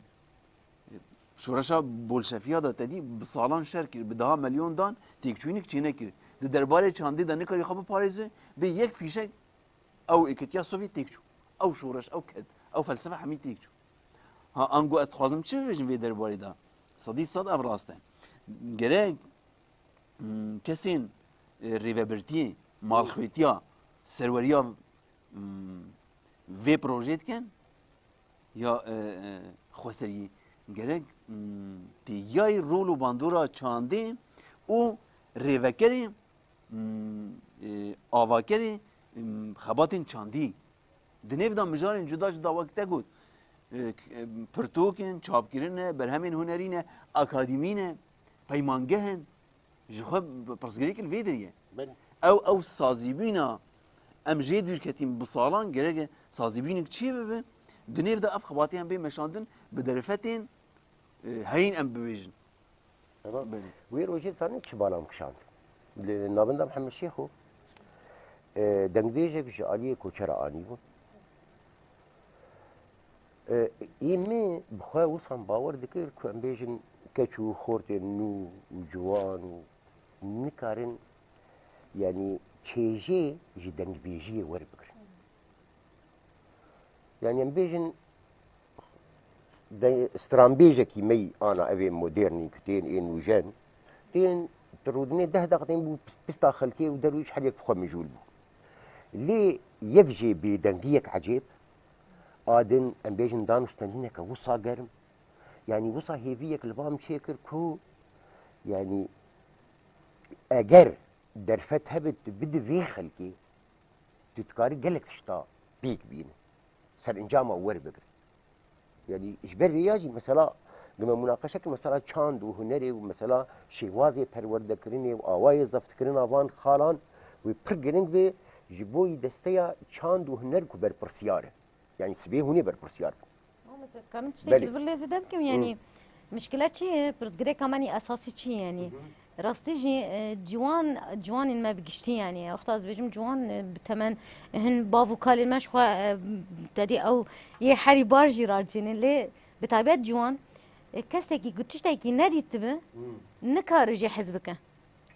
şoreşa bolşefiya de tedî bi salan şer kir, bi deha milyon dan têkçûyînek çênekir. Di derbarê çandê de nikarî xwe biparêze, bê yek fîşek ew êkitiya Sovyet têk çû. Ew şoreş, ew ked, ew felsefe hemî têk çû. Ha, ango ez dixwazim çi bibêjim vê derbarê de? Sedî sed ev rast e. Gerek, m, kesên, e, rêvebirtiyê, malxwetiya, serweriya, m, vê projeyê dikin, ya, e, e, xweseriyê gerek, m, têgiyayî rol û bandora çandê û rêvekerê, m, e, avakerê, m, xebatên çandî. Di nêv de mijarên cuda cuda wek te got, e, k-, e, pirtûk in, çapkirin e, berhemên hunerî ne, akademî ne, peymangeh in. Ji xwe pirsgirêk li vê derê ye. Belê. Ew, ew sazîbûna em jê dûr ketîn bi salan, gerek sazîbûnek çê bibe, di nêv de ev xebatê em bê meşandin, bi derfetên, e, heyîn em bibêjin. Belê. Wê rojê zanî çi balam kişand? Li navenda Mihemed Şêxo, e, dengbêjek ji aliyê koçera anîbû. E, ê min bi xwe wisan bawer dikir ku em bêjin keç û xortên nû û ciwan û nikarin, yanî çêjê ji dengbêjiyê werbigirin. Yanî em bêjin de stranbêjekî me yî ana ev ê modernî ku tên ê nûjen, tên tu rûdinê deh deqdên bû pis-, pista xelkê û derwîş her yek bi xwe mijûl bû. Lê yek jê bêdengiyek ecêb, a din em bêjin danûstendineke wisa germ, yanî wisa hêviyek li van çêkir ku, yanî eger derfet hebe tu bidî vê xelkê, tu dikarî gelek tişta pêk bînî. Serencama werbigre. Yanî ji ber vê ya jî mesela, gi me munaqeşe kir, mesela çand û hunerê û mesela şêwazê perwerdekirinê û awayê zeftkirina van xalan wê pir giring be ji bo yî desteya çand û huner ku berpirsiyar e. Yanî sibê hûn ê berpirsiyar bin. Mamoste, ez karim tiştekî Belê. li vir lê zêde bikim, Hı. yanî Mişkile çi ye? Pirsgirêka me nî esasî çi ye yanî? Rastî jî, e, ciwan, ciwanên me bi giştî yanî. Wexta ez dibêjim ciwan, e, bi temen hin bav û kalên me ji xwe, e, tedî ew yê herî bar jî radicînin. Lê bi taybet ciwan, e, kesekî ku tiştekî nedîtibi, nikare jê hez bike.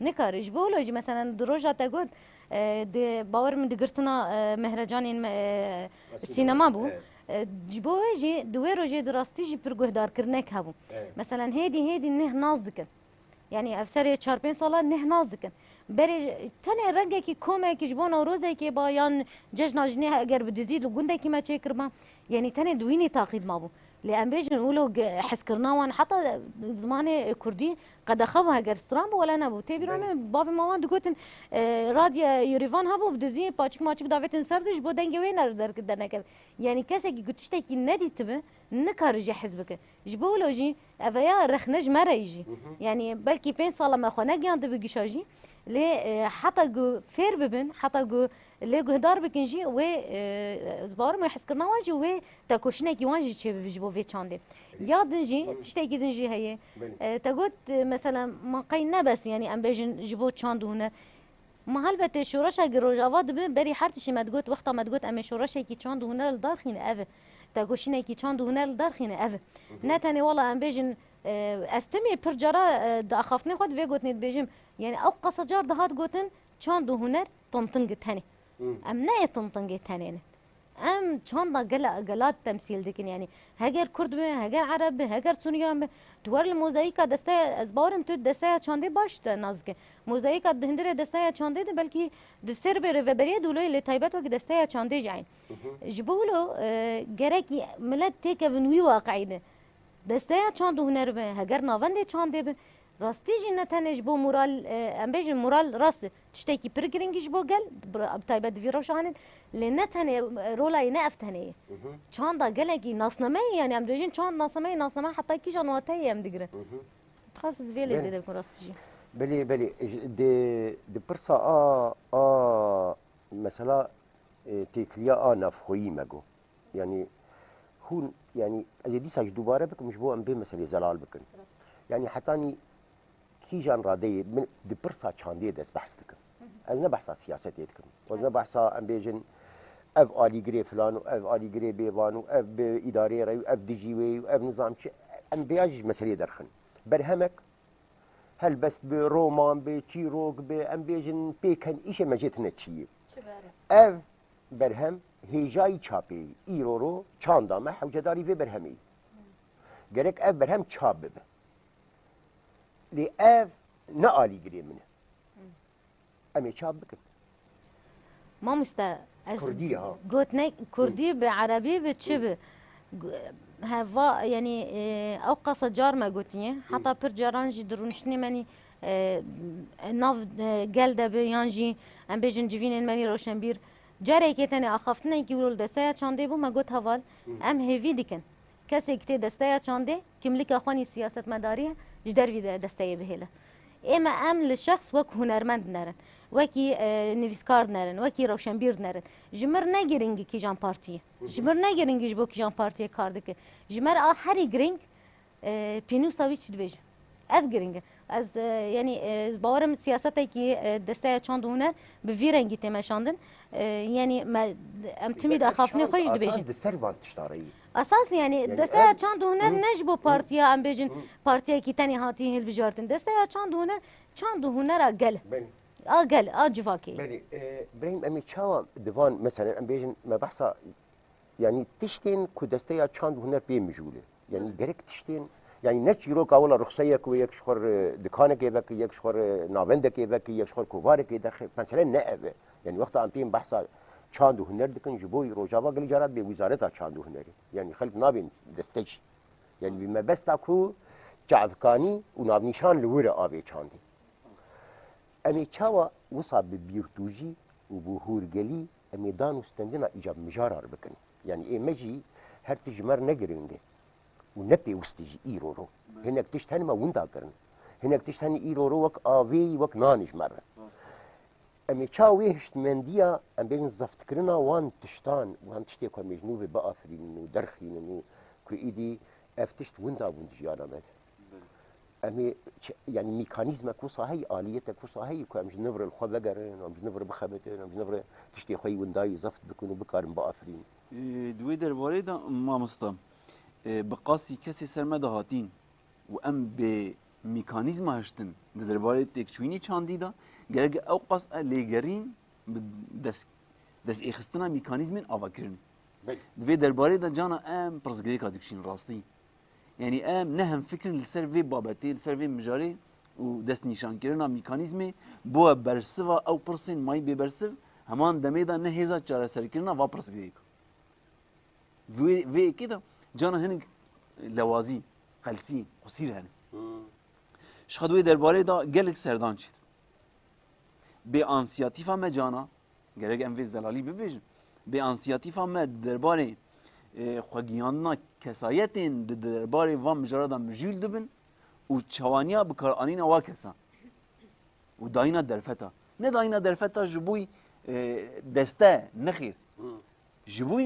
Nikare. Ji bo wilo jî, meselen, di roja te got, e, di, bawer min di girtina, e, mehrecanên me, e, sînema bû. E, ji bo wê jî, di wê rojê di rastî jî pir guhdarkirinek hebû. Meselen, hêdî, hêdî neh nas dikin. Yanî ev serê çar pênc sala neh nas dikin. Berê tenê rengekî komekî ji bo Newrozekê ba yan cejna jinê eger bi dizî li gundekî me çêkiriba, yanî tenê di wînî taqîd mabû. Lê em bêjin wilo ge-, hezkirina wan heta zimanê kurdî qedexe bû, heger stran bû wele nebû. Tê bîra min bavê me wan digotin, e, radye Yerivan hebû, bi dizî paçik maçik davêtin ser de ji bo dengê wê ner-, der-, dernekeve. Yanî kesekî ku tiştekî nedîtibi, nikare jê hez bike. Ji bo wilo jî, ev ya rexne ji me re yî jî. Yanî belkî pênc sala me xwe negiyandibi gişa jî. Lê, e, heta ku fêr bibin, heta ku lê guhdar bikin jî, wê, e, ez bawerim wê hezkirina wan jî, wê tekoşînekî wan jî çêbibe ji bo vê çandê. Ya din jî, tiştekî din jî heye. E, te got, e, mesela, ma qey ne bes, yanî em bêjin ji bo çand û huner. Ma helbetê şoreşekî Rojava dibe, berî her tiştî me digot, wexta me digot em ê şoreşekî çand û huner li dar xîne, ev e. Tekoşînekî çand û huner li dar xîne, ev e. Ne tenê wela em bêjin, e, ez timî pir cara, e, di axaftinê xwe di vê gotinê dibêjim. Yanî ew qasa car dihat gotin, çand û huner tinting e tenê. Em ne yê tintingê tenê ne. Em çanda gela, gela temsîl dikin, yanî heger kurd be, heger ereb be, heger suryan be, tu wer li mozayîka desteya, ez bawerim tu desteya çandê baş te nas dike. Mozayîka di hundirê desteya çandê de belkî di ser bê rêveberiyê dûloyê lê taybet wek desteya çandê jî eyn. Ji bo wilo, e, gerek milet têkevin wî waqiî de. Desteya çand û huner be, heger navendê çandê be, rastî jî ne tenê ji bo moral, e, em bêjin moral rast e, tiştekî pir giring e ji bo gel, bi, bi taybet di vî rewşa hanê, lê ne tenê, e, rola yê ne ev tenê ye. Çanda gelekî nasname ye, yanî em dibêjin çand nasname ye, nasname heta kîjan wateyê em digirin. Dixwest ez vê lê zêde bikim rastî jî. Belê, belê, ji, di, di pirsa a, a, mesela, e, têkiliya a navxweyî me got. Yanî hûn, yanî ez ê dîsa jî dubare bikim ji bo em bê meselê zelal bikin. Yanî hetanî kîjan radeyê min di pirsa çandê de ez behs dikim. Ez ne behsa siyasetê dikim. Ez ne behsa em bêjin ev alîgirê filan û ev alîgirê bêvan û ev bi îdareyê re û ev dijî wê û ev nizam çi. Em vêya jî ji meselê derxin. Berhemek helbest bi, roman bi, çîrok bi, em bêjin pêken îşê me jê tune çi ye. Ev berhem hêjayî çapê yî. Îro ro çanda me hewcedarî vê berhemê yî. Gerek ev berhem çap bibe. Lê ev ne alîgirê min e. Em ê çap bikin. Mamoste, ez Kurdî ye, ha. Got ne Kurdî bi, Erebî bi, çi bi? Gu-, heva, yanî, e, ew qasa car me gotiye. Heta pir caran jî di rûniştinê me nî, e, nav, e, gel de bi, yan jî em bêjin civînên me nî roşenbîr. Carekê tenê axaftinekî wilo li desteya çandê bû, me got heval, em hêvî dikin. Kesê ku tê desteya çandê, kimlika xwe nî siyasetmedarî ye, ji dervî de desteyê bihêle. Ê me em li şexs wek hunermend dinerin, wekî, e, nivîskar dinerin, wekî rewşenbîr dinerin. Ji mir ne giring e kîjan partiyê. Ji mir ne giring e ji bo kîjan partiyê kar dike. Ji me re a herî giring, e, pênûsa wî çi dibêje. Ev giring e. Ez, e, yanî, e, ez bawerim siyasetekî, e, desteya çand û huner bi vî rengî tê meşandin. E, yanî me, em timî di axaftinê xwe jî dibêjin. Esas di ser van tişta re yî. Esas, yanî, yanî desteya çand û huner ne ji bo partiya, em bêjin, partiyekî tenê hatiye hilbijartin. Desteya çand û huner, çand û hunera gel. Belê. A gel, a civakê. Belê. E, Birahîm, em ê çawa di van, meselen, em bêjin, me behsa Yanî tiştên ku desteya çand û huner pê mijûl e. Yanî gerek tiştên, yanî ne çîroka wela ruxseyek wê yek ji xwe re dikanekê veke, yek ji xwe re navendekê veke, yek ji xwe re kovarekê derxe. Mesele ne ev e. Yanî wexta em tên behsa çand û huner dikin, ji bo Rojava gelî cara dibê wizareta çand û hunerê. Yanî xelk nabên destecî. Yanî bi mebesta ku çavkanî û navnîşan li wir e avê çandê. Em ê çawa wisa bi bîrtûjî û bi hûrgelî em ê dan û stendina îcabmijara re bikin? Yanî ê me jî her tişt ji me re ne giring e û ne pêwist e jî îro ro. Hinek tişt hene me winda kirin. Hinek tişt hene îro ro wek avê yî, wek nan e ji me re. Em ê çawa wê hiştmendiya, em bêjin zeftkirina wan tiştan, wan tiştê ku em ê ji nû ve biafirînin û derxînin û ku îdî ev tişt winda bûn di jiyana me de. em ê çi, yanî mîkanîzmek wisa heyî, aliyêtek wisa heyî ku em ji niv re li xwe vegerin, em ji niv re bixebitin, em ji niv re tiştê xwe yî windayî zeft bikin û bikarin biafirînin. Ê, di wê derbarê de, mamosta, ê, bi qasî kesê ser me de hatîn û em bê mîkanîzma hiştin di derbarê têkçûyînê çandî de, gerek ew qas e lêgerîn bi dest, destêxistina mîkanîzmên avakirinê. Belê. Di vê derbarê de cana em pirsgirêka dikişîn rastî. Yanî em ne hemfikir in li ser vê babetê, li ser vê mijarê û destnîşankirina mîkanîzmê bo bersiva ew pirsên mayî bêbersiv, heman demê de ne hêza çareserkirina va pirsgirêka. Vê, vê yekê de cana hinek lewazî, qelsî, qusîr hene. Hmm. Ji xwe di wê derbarê de gelek serdan çêdin. Bê ansiyatîfa me cana, gerek em vê zelalî bibêjin, bê ansiyatîfa me di derbarê, e, xwegiyandina kesayetên di derbarê van mijara de mijûl dibin û çawaniya bikaranîna wa kesa û dayîna derfeta. Ne dayîna derfeta ji bo, e, deste, nexêr. Hmm. Ji bo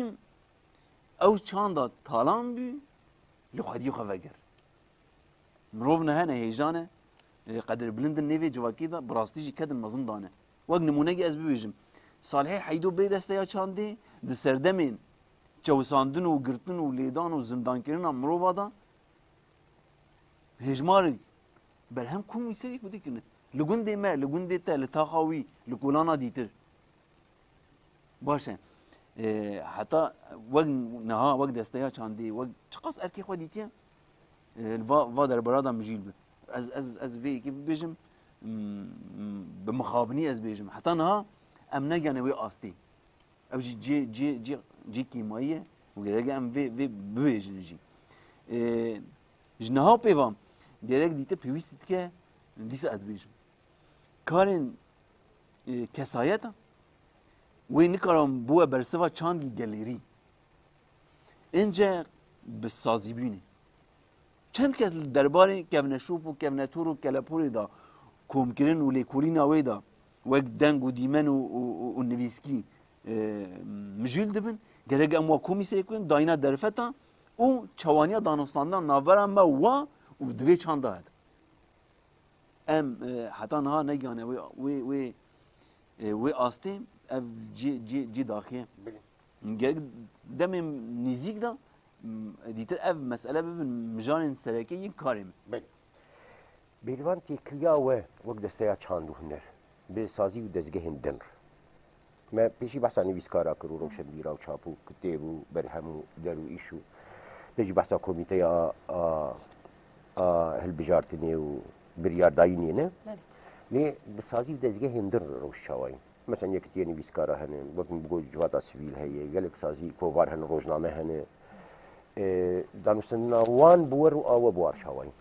ew çanda talan bû, li xwediyê xwe veger. Mirov niha ne hêjan e, e, qedirbilind in nêvê civakî de, bi rastî jî kedin mezin dane. Wek nimûnekî ez bibêjim, Salihê Heydo bê desteya çandê di serdemên çewisandin û girtin û lêdan û zindankirina mirova de hêjmarek berhem kom wî serî ku dikirine. Li gundê me, li gundê te, li taxa wî, li kolana dîtir. Baş e. Ê, heta wek niha, wek desteya çandê, wek çiqas erkê xwe dîtiye, ê, li va, va derbara de mijîl bi. Ez, ez, ez vê yekê bibêjim, m, m, bi mixabinî ez bêjim. Heta niha em negihane wê astê. Ew jî cê, cê, cê, cê kêmayî ye û gerek e em vê, vê bibêjin jî. Ê, ji niha pê ve gerek dîtir pêwîst dike, dîsa ez dibêjim. Karên, e, kesayeta wê nikarin bûe bersiva çandî gelêrî. Înce bi sazîbûnê. Çend kes li derbarê kevneşop û kevnetor û kelepolê de komkirin û lêkolîna wê de wek deng û dîmen û, û, û, û nivîskî, e, mijûl dibin. Gerek em wa komî serê ku dayîna derfeta û çawaniya danûstandina navbera me wa û di vê çanda hede. Em, e, heta niha negihane wê, wê, wê, e, wê astê, ev cî, cî, cî daxê. Belê. Gerek demê nêzîk de, m, dîtir ev mesele bibin mijarên sereke yên karê me. Belê. Bêrvan têkiliya we wek desteya çand û huner, bi sazî û dezgehên din re. Me pêşî behsa nivîskara kir û rewşenbîra û çap û kitêb û berhem û der û îş û te jî behsa komîteya a, a, a hilbijartinê û biryardayînê ne. Belê. Lê bi sazî û dezgehên din re rewş çawa ye? Mesela yekitiya nivîskara hene, wek min got civata sivîl heye, gelek sazî kovar hene, rojname hene. E, danûstandina wan bi we û a we bi war çawa ye?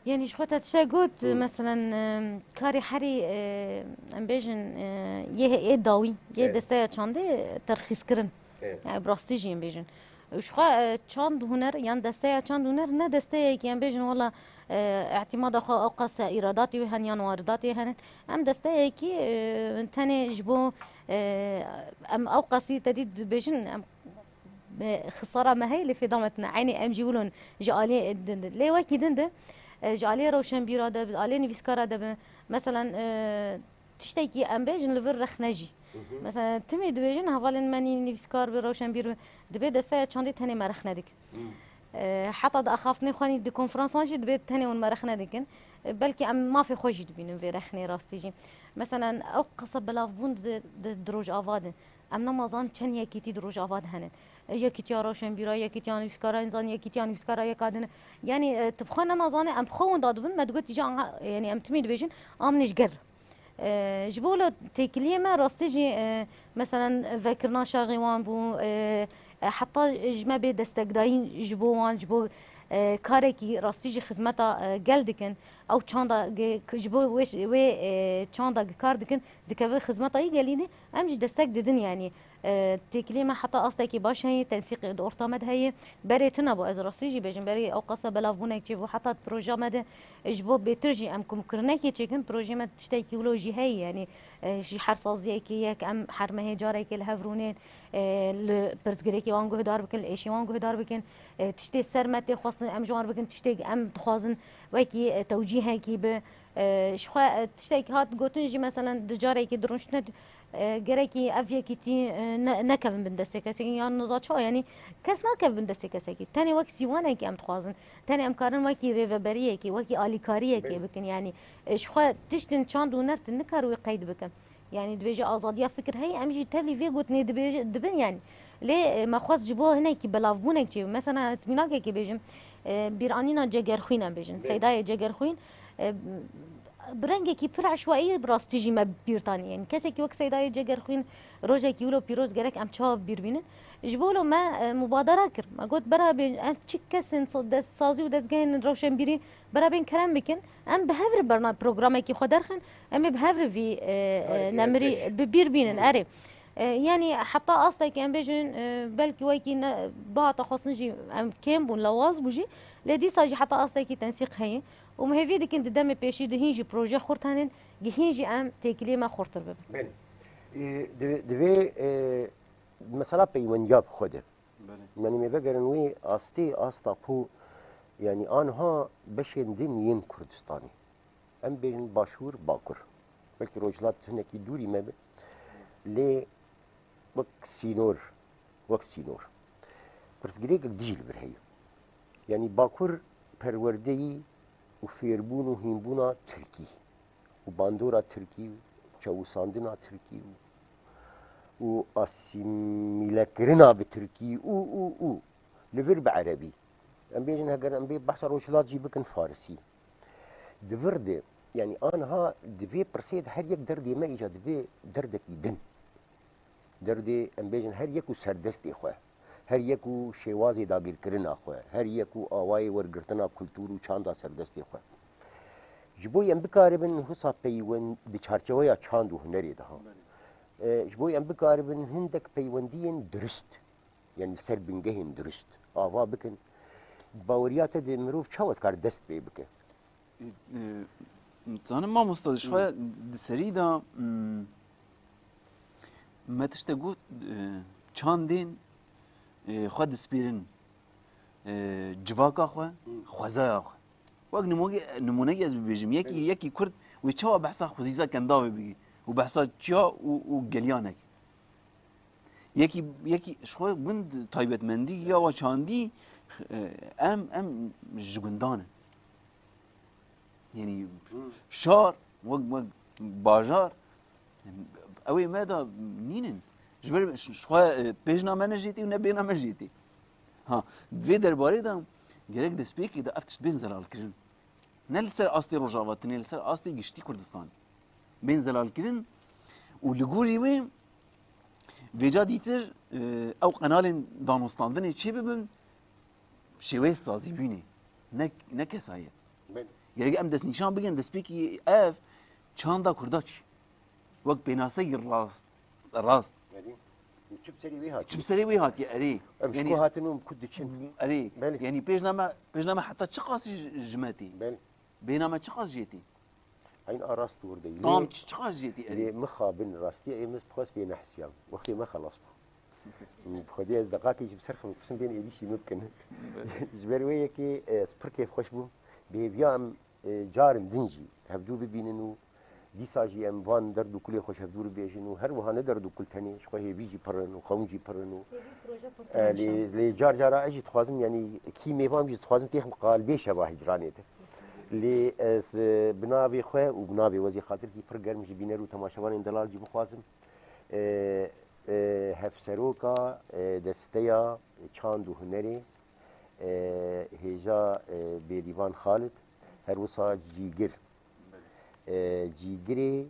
Yanî ji xwe te tiştek got, Hmm. Meselen, e, karê herî, e, em bêjin, e, yê, yê dawî, yê Evet. desteya çandê terxîskirin. Evet. Yani bi rastî jî em bêjin. Ji xwe, e, çand huner, yan desteya çand huner ne desteyekî em bêjin wela, e, îtîmada xwe ew qas îradatê wê hene yan waridatê hene. Em desteyekî, e, tenê ji bo, e, em ew qasî te dî dibêjin, em Bi xisara me heye, lê fêda me tune. Eynî em jî wilo ne ji aliyê din de. Lê wekî din de, e, ji aliyê rewşenbîra de, aliyê nivîskara de be. Meselen, e, tiştekî em bêjin li vir rexne jî. Hı hı. Meselen, timî dibêjin, hevalên me nî nivîskar bi, rewşenbîr bi, dibê desteya çandê tenê me rexne dikin. Hı. E, heta di axaftinê xwe nî di konferans wan jî dibê tenê wan me rexne dikin. E, belkî em mafê xwe jî dibînin vê rexnê rastî jî. Meselen, ew qasa belavbûn di, di, di Rojava de. Em nema zanin çend yekîtî di Rojava de hene. Yekîtiya rewşenbîra, yekîtiya nivîskara, zanin yekîtiya nivîskara yeka din. Yanî, e, tu bi xwe nema zanî, em bi xwe winda dibin, me digot îca, aha, yanî em timî dibêjin, amnê ji ger. E, ji bo wilo têkiliyê me rastî jî, e, meselen, vekirina şaxê wan bû, e, e, heta ji me bê destekdayîn ji bo wan, ji bo, e, karekî rastî jî xizmeta, e, gel dikin. Ew çanda ge-, ji bo wê, wê, e, çanda ge kar dikin, dikeve xizmeta yê gelî de, em jî destek didin, yanî, E, têkiliyê me heta astekî baş heye, tensîq di orta me de heye. Berê tune bû, ez rastî jî bêjim, berê ewqasa belavbûnek çêbû, heta di projeya me de, e, ji bo bêtir jî em komkirinekê çêkin, projeyê me tiştekî wilo jî heye, yanî, e, ji her saziyekê yek em her mehê carekê li hev rûnên, e, li pirsgirêkê wan guhdar bikin, li êşê wan guhdar bikin, e, tiştê ser me tê xwestin em ji wan re bikin, tiştê em dixwazin wekî, e, tewcîhekî bi, e, ji xwe, e, tiştekî hat gotin jî, meselen, di carekê di rûniştine, e, gerekî ev yekîtî, e, ne-, nekevin bin destê kesekî, yan niza çawa, yanî kes nakeve bin destê kesekî. Tenê wek sîwanekî em dixwazin. Tenê em karin wekî rêveberiyekê, wekî alîkariyekê Belê. bikin. Yanî, e, ji xwe tiştin çand û huner tu nikar wê qeyd bikin. Yanî dibêje azadiya fikir heye, em jî tevlî vê gotinê dibêje-, dibin yanî. Lê, e, me xwest ji bo hinekî belavbûnek çê. Mesela ez mînakekê bêjim, e, bîranîna Cegerxwîn em bêjin. Belê. Seydayê Cegerxwîn, e, bi rengekî pir eşwaî bi rastî jî me bîr tanî. Yanî kesekî wek Seydayê Cegerxwîn rojekî wilo pîroz gerek em çawa bîr bînin? Ji bo wilo me, e, mubadera kir. Me got, bera bê em çi kesên sa-, des-, sazî û dezgehên rewşenbîrî bera bên kerem bikin. Em bi hev re berna programekî xwe derxin. Em ê bi hev re vî, e, e, Tarîkê nemirî pêş. bi bîr bînin. Hı. Erê. E, yanî heta astekî em bêjin, e, belkî wekî ne, bihata xwestin jî em kêm bûn, lawaz bû jî. Lê dîsa jî heta astekî tensîq heye. Û min hêvî dikin di demê pêşî de hîn jî proje xurt henin, gihîn jî em têkiliyê me xurtir bibin. Belê. E, divê, divê, e, mesela peywendiya bi xwe de. Belê. Yanî me vegerin wê astê, asta ku, yanî anha beşên din yên Kurdistanê. Em bêjin Başûr, Bakur. Belkî Rojhilat hinekî dûrî me be. Lê wek sînor, wek sînor. Pirsgirêk dijî li vir heye. Yanî Bakur perwerdeyî û fêrbûn û hînbûna tirkî û bandora tirkî û çewisandina tirkî û, û asîmîlekirina bi tirkî û, û, û li vir bi erebî. Em bêjin heger em bê behsa Rojhilat jî bikin farisî. Di vir de, yanî anha di vê pirsê de her yek derdê me îca dibe derdekî din. Derdê, em bêjin, her yek û serdestê xwe, her yek û şêwazê dagirkirina xwe, her yek û awayê wergirtina kultur û çanda serdestê xwe. Ji bo em bikaribin husa peywend-, di çarçeweya çand û hunerê de ha. Belê. E, ji bo em bikaribin hindek peywendiyên dirust, yanî ser bingehên dirust ava bikin, baweriya te de mirov çawa dikare dest pê bike? E, e, zanim mamosta, ji xwe di serî de, mm, me tiştek got, e, çandên, e, xwe dispêrin, e, civaka xwe, Hı. xwezaya xwe. Wek nimûge-, nimûnekî ez bibêjim, yekî, Belê. yekî Kurd wê çawa behsa xwezîza kendavê bigî û behsa çiya û, û geliyanek. Yekî, yekî ji xwe gund taybetmendî ya wa çandî, e, em, em ji gundan in. Yanî Hmm. şar, wek, wek bajar, ew ê me de nînin. Ji ber ji, ji xwe, e, pêjna me ne jêtî û ne bêhna me jêtî. Ha, di vê derbarê de gerek destpêkê de ev tişt bên zelalkirin. Ne li ser astê Rojava, tenê li ser astê giştî Kurdistanê. Bên zelalkirin û li gorî wê vêca dîtir, e, ew qenalên danûstandinê çê bibin, şêweyê sazîbûnê, ne, ne kesayet. Belê. Gerek em destnîşan bigin, destpêkî ev çanda Kurda çi? Wek pênasekî rast, rast. Belê. Çi bi serê wê hatiye? Çi bi serê wê hatiye, erê. Em ji Yanî ku hatin û ku diçin? Erê. Belê. Yanî pêjna me, pêjna me heta çiqas ji, ji me tê? Belê. Bêhna me çiqas jê tê? Eyn a rast wir de. Tam Lê, çi, çiqas jê tê, erê. lê mixabin rastiya ê min bi xwest bê nehsiyan. Wextê me xelas bû. Bi xwedê ez deqakê jî bi ser xim, kursin bên êdî şî min bikin. Ji ber wê yekê, e, ez pir kêfxweş bûm. Bi hêviya em, e, carin din jî hevdû bibînin û dîsa jî em van derd û kulê xwe ji hevdû re bêjin û her wiha ne derd û kul tenê, ji xwe hêvî jî pir in û xewn jî pir in û, Hêvî proje pirtir e, lê, nîşan. lê car cara ez jî dixwazim, yanî kî mêvan jî dixwazim têxim qalbê şeva hicranê de. Lê ez, e, bi navê xwe û bi navê we zî xatirkî pir germ ji bîner û temaşevanên delal jî bixwazim. E, e, hevseroka, e, desteya çand û hunerê, e, hêja, e, Bêdîvan Xalid, her wisa Cîgir. E, Cîgirê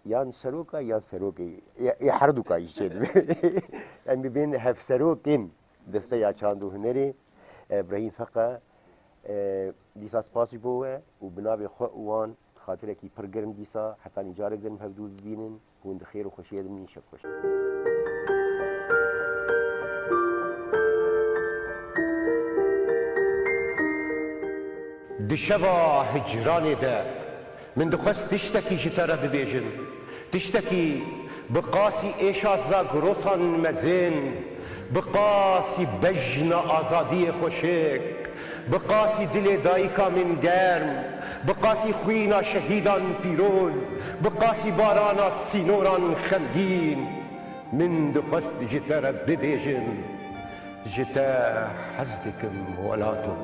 yan seroka yan serokê, ê, ê herduka jî çêdibe. Em dibên hevserokên desteya çand û hunerê, e, Brahîm Feqa, e, dîsa spas ji bo we û bi navê xwe û wan xatirekî pir germ dîsa hetanî carek din hevdû bibînin. Hûn di xêr û xweşiyê de bimînin, şev xweş. Di şeva hicranê de min dixwest tiştekî ji te re bibêjim. Tiştekî bi qasî êşa Zagrosan mezin, bi qasî bejna azadiyê xweşik, bi qasî dilê dayika min germ, bi qasî xwîna şehîdan pîroz, bi qasî barana sînoran xemgîn. Min dixwest ji te re bibêjim, ji te hez dikim welato.